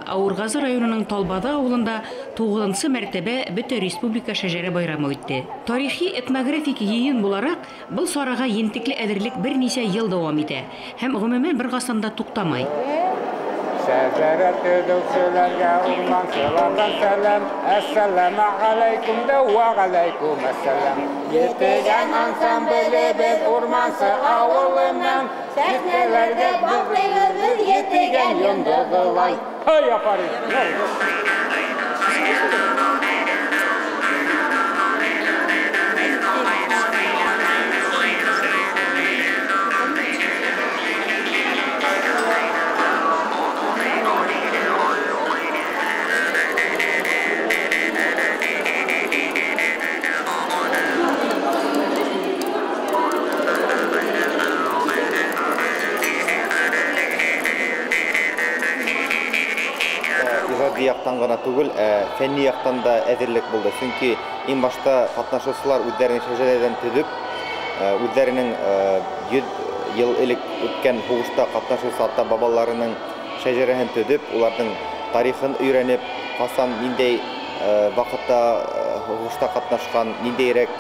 Ауырғазы районының Талбаҙы ауылында 9-нсы мәртәбә бөтә республика шәжәрә байрамы үтте. Тарихи этнографик йыйын булараҡ, был сараға ентекле әҙерлек бер нисә йыл дауам итә һәм ғөмүмән бер ҡасан да туҡтамай. Шәжәрә төҙөүселәргә урмансыларҙан сәләм, әссәләмә ғәләйкүм дә вә ғәләйкүм әссәләм. Етегән ансамблебеҙ Урмансы ауылынан, сәхнәләрҙә балҡыйбыҙ беҙ етегән йондоҙолай. Һай, афарин! Яҡтан ғына түгел, фәнни яҡтан да әҙерлек булды. Сөнки иң башта ҡатнашыусылар үҙҙәренең шәжәрәләрен төҙөп, үҙҙәренең 100 йыл элек үткән һуғышта ҡатнашыусы ата-бабаларының шәжәрәһен төҙөп, уларҙың тарихын өйрәнеп, ҡасан, ниндәй ваҡытта һуғышта ҡатнашҡан, ниндәйерәк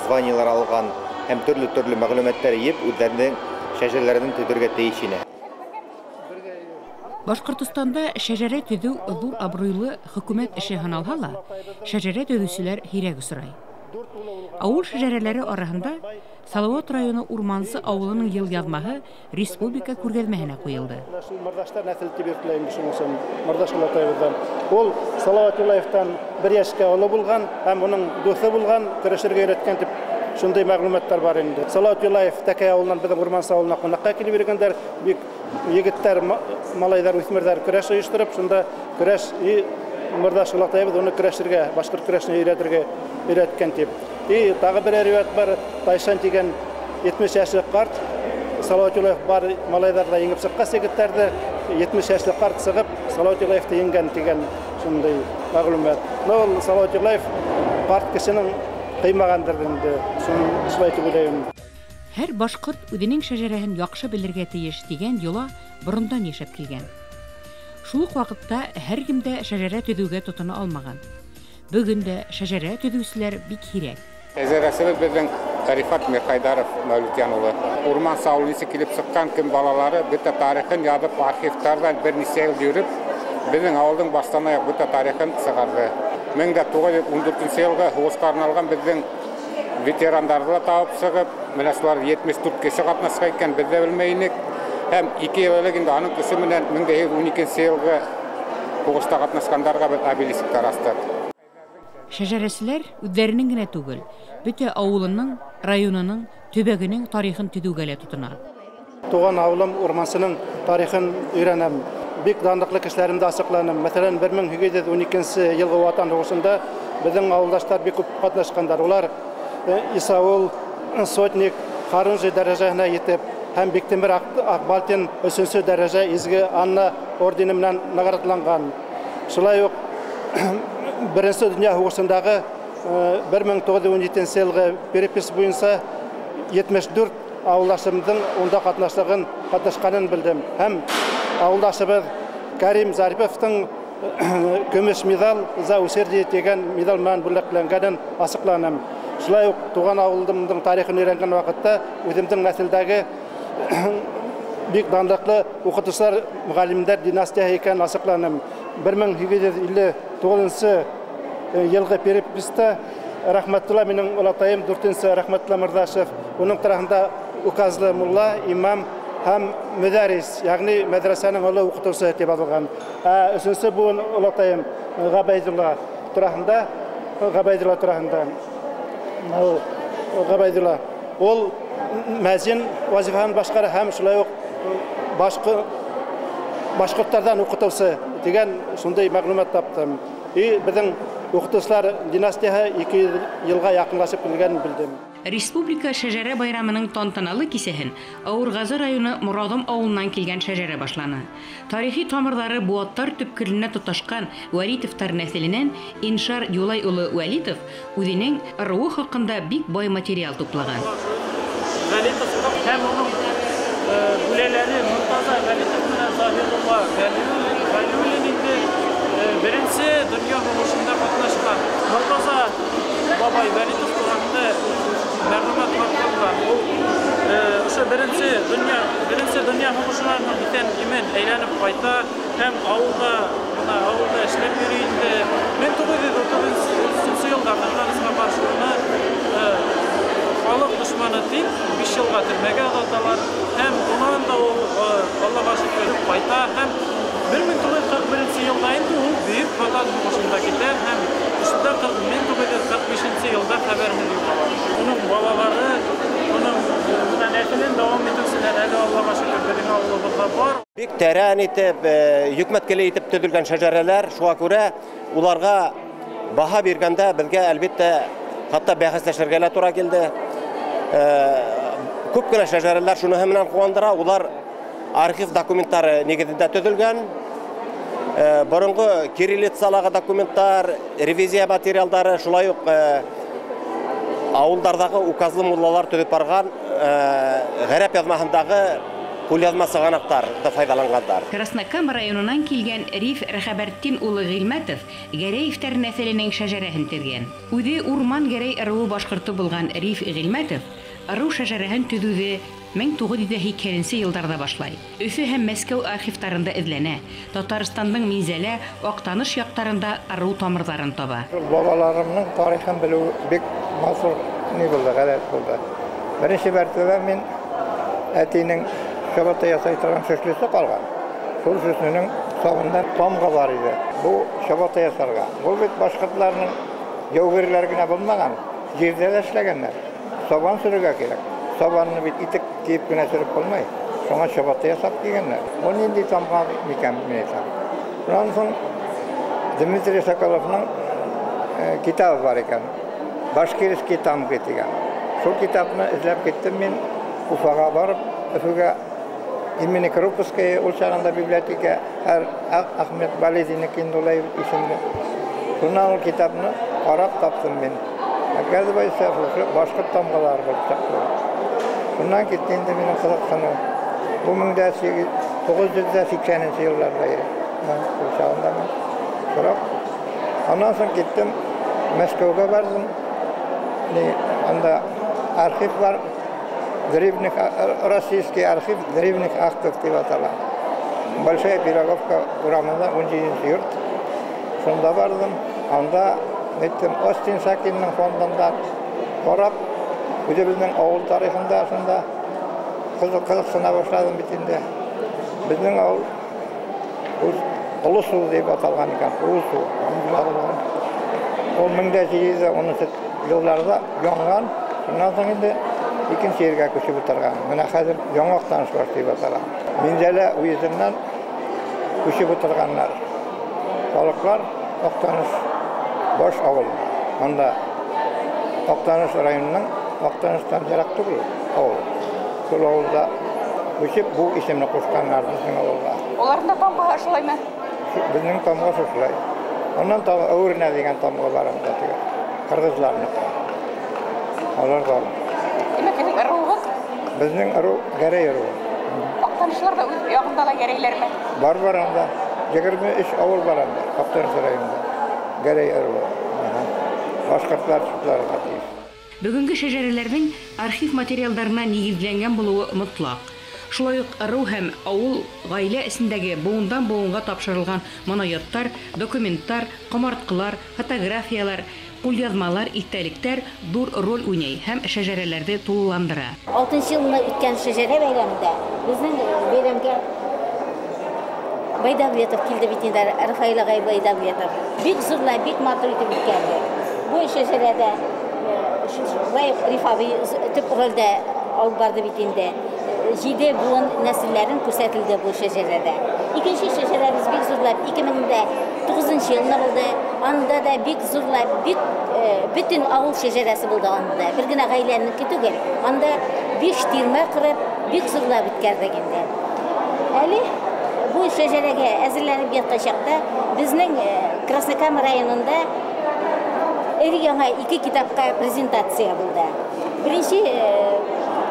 званиелар алған һәм төрлө-төрлө мәғлүмәттәр йыйып, үҙҙәренең шәжәрәләрен төҙөргә тейеш ине. Башҡортостанда шәжәрә төҙөү ҙур абруйлы хөкүмәт эше һаналһа ла, шәжәрә төҙөүселәр һирәк осрай. Ауыл шәжәрәләре араһында Салауат районы Урмансы ауылының йылъяҙмаһы республика күргәҙмәһенә ҡуйылды. Мырҙаштар нәҫел тип йөрөтөлә инде, шуның өсөн Мырҙаш олатайыбыҙҙан. Ул Салауат Юлаевтан бер йәшкә оло булған һәм уның дуҫы булған, көрәшергә өйрәткән тип шундай мәғлүмәттәр бар инде. Салауат Юлаев Тәкәй ауылынан беҙҙең Урмансы ауылына ҡунаҡҡа килеп йөрөгәндәр, бик егеттәр, малайҙар, үҫмерҙәр көрәш ойоштороп, шунда көрәш Мырҙаш олатайыбыҙ уны көрәшергә, башҡорт көрәшенә өйрәтергә өйрәткән тип. И тағы бер риүәт бар, Тайшан тигән 70 йәшлек ҡарт, Салауат Юлаев бар малайҙарҙа еңеп сыҡҡас егеттәрҙе, 70 йәшлек ҡарт сығып Салауат Юлаевты еңгән тигән шундай мәғлүмәт. Но ул Салауат Юлаев ҡарт кешенең ҡыймағандыр инде, шулай тип уйлайым. Һәр башҡорт үҙенең шәжәрәһен яҡшы белергә тейеш тигән йола борондан йәшәп килгән. Шул уҡ ваҡытта һәр кем дә шәжәрә төҙөүгә тотона алмаған. Бөгөн дә шәжәрә төҙөүселәр бик һирәк. Шәжәрәсебеҙ беҙҙең Рифат Мирхайдаров Мәүлитйән улы. Урмансы ауылы нисек килеп сыҡҡан, кем балалары бөтә тарихын яҙып, архивтарҙан бер нисә йыл йөрөп, беҙҙең ауылдың баштан аяҡ бөтә тарихын сығарҙы. 1914 йылғы һуғышҡа арналған беҙҙең ветерандарҙы ла табып сығып, менә шулар 74 кеше ҡатнашҡан икән, беҙ ҙә белмәй инек. Һәм 2 йыл элек инде аның көсө менән 1912 йылғы һуғышта ҡатнашҡандарға беҙ обелисктар астыҡ. Шәжәрәселәр үҙҙәренең генә түгел, бөтә ауылының, районының, төбәгенең тарихын төҙөүгә лә тотона. Туған ауылым Урмансының тарихын өйрәнәм. Бик данлыҡлы кешеләремде асыҡланым. Мәҫәлән, 1812 йылғы Ватан һуғышында беҙҙең ауылдаштар бик күп ҡатнашҡандар. Улар Исауыл, сотник, Харунжий дәрәжәһенә етеп, һәм Биктимер Аҡбалтин 3-нсе дәрәжә Изге Анна ордены менән наградланған. Шулай уҡ Беренсе донъя һуғышындағы 1917 йылғы перепись буйынса 74 ауылдашымдың унда ҡатнашҡанын белдем. Һәм ауылдашыбыҙ Кәрим Зариповтың көмөш миҙал за усердие тигән миҙал менән бүләкләнгәнен асыҡланым. Шулай уҡ туған ауылымдың тарихын өйрәнгән ваҡытта үҙемдең нәҫелдәге бик данлыҡлы уҡытыусылар, мөғәллимдәр династияһы икәнен асыҡланым. 1859 йылғы переписта Рәхмәтулла минең олатайым, 4-нсе Рәхмәтулла Мырҙашев, уның тураһында указлы мулла, имам һәм мөдәррис, йәғни мәҙрәсәнең оло уҡытыусыһы тип яҙылған. Ә 3-нсе быуын олатайым Ғәбәйҙулла тураһында, Ғәбәйҙулла ул мәзин вазифаһын башҡара һәм шулай уҡ башҡорттарҙан уҡытыусы тигән шундай мәғлүмәт таптым. И беҙҙең уҡытыусылар династияһы 200 йылға яҡынлашып килгәнен белдем. Республика шәжәрә байрамының тантаналы кисәһен Ауырғазы районы Мораҙым ауылынан килгән шәжәрә башланы. Тарихи тамырҙары быуаттар төпкөлөнә тоташҡан Вәлитовтар нәҫеленән Иншар Юлай улы Вәлитов үҙенең ырыуы хаҡында бик бай материал туплаған. Вәлитов һәм уның бүләләре Мортаза Вәлитов менән Заһирулла Вәлиуллин инде. Беренсе донъя һуғышында ҡатнашҡан Мортаза бабай Вәлитов тураһында мәғлүмәт тапҡан. Ул ошо беренсе донъя һуғышынан һуң иҫән-имен әйләнеп ҡайта һәм ауылда эшләп йөрөй инде. 1933 йылда ҡыҙғанысҡа ҡаршы уны халыҡ дошманы тип 5 йылға төрмәгә оҙаталар һәм унан да ул Аллаға шөкөр ҡайта һәм 1941 йылда инде ул Бөйөк Ватан һуғышында китә һәм ошонда 1945 йылда хәбәрһеҙ юғала. Уның балалары, уның нәҫелен дауам итеүселәр әле Аллаға шөкөр беҙҙең ауылыбыҙҙа бар. Бик тәрән итеп, йөкмәткеле итеп төҙөлгән шәжәрәләр, шуға күрә уларға баһа биргәндә беҙгә әлбиттә хатта бәхәсләшергә лә тура килде. Күп кенә шәжәрәләр шуныһы менән ҡыуандыра, улар архив документтары нигеҙендә төҙөлгән. Боронғо кириллицалағы документтар, ревизия материалдары, шулай уҡ ауылдарҙағы указлы муллалар төҙөп барған ғәрәп яҙмаһындағы ҡулъяҙма сығанаҡтарҙы файҙаланғандар. Краснокама районынан килгән Риф Рәхәбәртдин улы Ғилмәтов Гәрәевтәр нәҫеленең шәжәрәһен теҙгән. Үҙе Урман Гәрәй ырыуы башҡорто булған Риф Ғилмәтов ырыу шәжәрәһен төҙөүҙе 1980 йылдарҙа башлай. Өфө һәм Мәскәү архивтарында эҙләнә. Татарстандың Минзәлә, Аҡтаныш яҡтарында ырыу тамырҙарын таба. Бабаларымның тарихын белеү бик матур ни булды, ғәләт булды. Беренсе мәртәбә мин әтинең сабата ясай торған шөшлөсө ҡалған. Шул шөшлөнөң сабында тамға бар ине. Бу сабата ясарға. Бул бит башҡортларның яугирләре генә булмаған, ерҙә лә эшләгәндәр. Сабан сөрөргә кәрәк. Сабанны бит итек кийеп кенә сөрөп булмай. Шуңа сабата ясап кигәннәр. Бу нинди тамға микән, мин әйтәм. Шунан һуң Дмитрий Соколовның китабы бар икән. Башкирский тамғы тигән. Шул китапны эҙләп киттем мин Уфаға барып, Өфөгә имени Крупская ул чағында библиотека Ахмед Балезинеке инде исемле. Шуннан ул китапны ҡарап таптым мин. Оказывается, башҡорт тамғалары булып сыҡты. Шуннан китте инде минең ҡыҙыҡһыныу. Бу 1980 йылларҙа ине. Ул чағында мин сорап. Аннан һуң киттем, Мәскәүгә барҙым. Анда архив бар. Древних, российский архив древних актов тип атала. Большая Пироговка урамында 17-нсе йорт. Шунда барҙым. Анда әйттем, Остин Сакинның фондында ҡарап, үҙебеҙҙең ауыл тарихында шунда ҡыҙыҡһына башланым бит инде. Беҙҙең ауыл Оло Сыу тип аталған икән. Оло Сыу. Ул 1810 йылларҙа янған. Шуннан һуң инде икенсе ергә күсеп ултырған. Бына хәҙер Яңы Аҡтаныш баш тип атала. Минзәлә уездынан күсеп ултырғандар. Халыҡлар Аҡтаныш баш ауылына. Анда Аҡтаныш районының Аҡтаныштан йыраҡ түгел ауыл. Шул ауылда күсеп бу исемне ҡушҡандар беҙҙең ауылға. Уларҙың да тамғаһы ошолаймы? Беҙҙең тамға шулай. Унан тағы Әүернә тигән тамға бар анда тигән. Ҡырғыҙларныҡы. Алар бар. Тимәк, һеҙҙең ырыуығыҙ? Беҙҙең ырыу Гәрәй ырыуы. Аҡтанышлар ҙа үҙ яғында ла гәрәйләрме? Бар анда. 23 ауыл бар анда, Аҡтаныш районында. Гәрәй ырыуы. Башҡортлар шуларға тейеш. Бөгөнгө шәжәрәләрҙең архив материалдарына нигеҙләнгән булыуы мотлаҡ. Шулай уҡ ырыу һәм ауыл ғаилә эсендәге быуындан быуынға тапшырылған монаяттар, документтар, ҡомартҡылар, фотографиялар, ҡулъяҙмалар, иҫтәлектәр ҙур роль уйнай һәм шәжәрәләрҙе тулыландыра. 6-нсы йылында үткән шәжәрә бәйрәмендә беҙҙең бәйрәмгә Байдавлетов килде бит инде, Рафаил ағай Байдавлетов. Бик зурлай, бик матур итеп үткәрҙе. Бу шәжәрәдә шулай уҡ Риф абый төп ролдә алып барҙы бит инде. 7 быуын нәҫелләрен күрһәтелде был шәжәрәдә. Икенсе шәжәрәбеҙ бик зурлап 2009 йылында булды. Анда да бик зурлап, бик бөтөн ауыл шәжәрәсе булды анда. Бер генә ғаиләнеке түгел. Анда 5 тирмә ҡырып, бик зурлап үткәрҙек инде. Әле бу шәжәрәгә әҙерләнеп ятҡан чаҡта беҙҙең Краснокама районында өр яңы 2 китапҡа презентация булды. Беренсе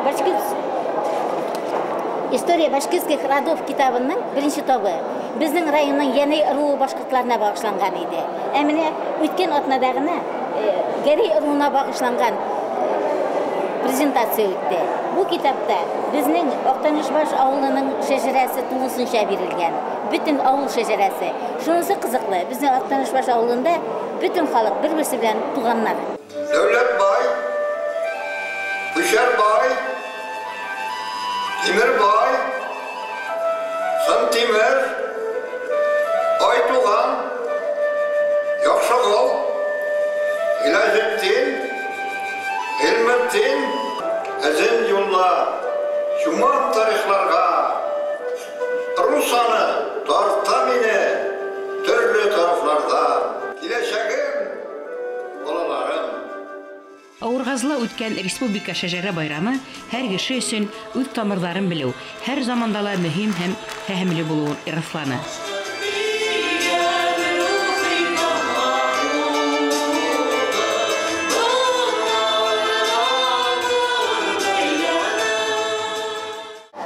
Башкир История башкирских родов китабының беренче тобы безнең районның Йәнәй ыруы башҡортларына бағышланған иде. Ә менә үткән атнада ғына Гәрәй ыруына бағышланған презентация үтте. Бу китапта безнең Актанышбаш авылының шәжәрәсе тулысынча бирелгән. Бөтен авыл шәжәрәсе. Шунысы ҡыҙыҡлы, безнең Актанышбаш авылында бөтен халыҡ бер-берсе белән туғаннар. Дәүләтбай, Күшәрбай, Тимербай, Хантимер, Айтуған, Яҡшығол, Ғиләжетдин, Ғилметдин, әзен юлла чумам тарихларға, Русаны тарта мине төрлө тарафларҙа, киләсәгем, балаларым. Ауырғазыла үткән республика шәжәрә байрамы һәр кеше өсөн үҙ тамырҙарын белеү, һәр заманда ла мөһим һәм фәһемле булыуын раҫланы.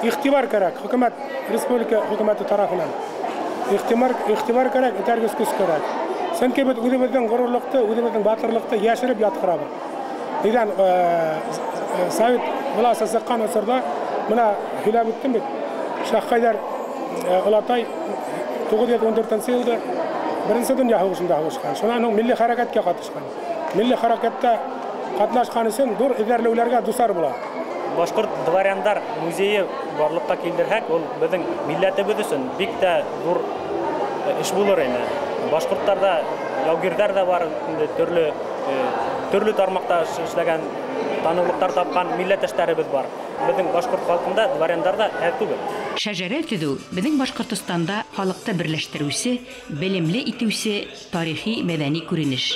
Иғтибар кәрәк, хөкүмәт, республика хөкүмәте тарафынан. Иғтибар кәрәк, этәргес көс кәрәк. Сөнки беҙ үҙебеҙҙең ғорурлыҡты, үҙебеҙҙең батырлыҡты йәшереп ятҡырабыҙ. Нидән совет власы сыҡҡан осорҙа, бына һөйләп үттем бит, Шаһҡайҙар олатай 914 йылда Беренсе донъя һуғышында һуғышҡан. Шунан һуң милли хәрәкәткә ҡатышҡан. Милли хәрәкәттә ҡатнашҡан өсөн ҙур эҙәрләүҙәргә дусар була. Башҡорт дворяндар музейы барлыҡҡа килтерһәк, ул беҙҙең милләтебеҙ өсөн бик тә ҙур эш булыр ине. Башҡорттарҙа яугирҙәр ҙә бар, инде төрлө тармаҡта эшләгән, таныулыҡтар тапҡан милләттәштәребеҙ бар. Беҙҙең башҡорт халҡында дворяндар ҙа әҙ түгел. Шәжәрә төҙөү беҙҙең Башҡортостанда халыҡты берләштереүсе, белемле итеүсе тарихи мәҙәни күренеш.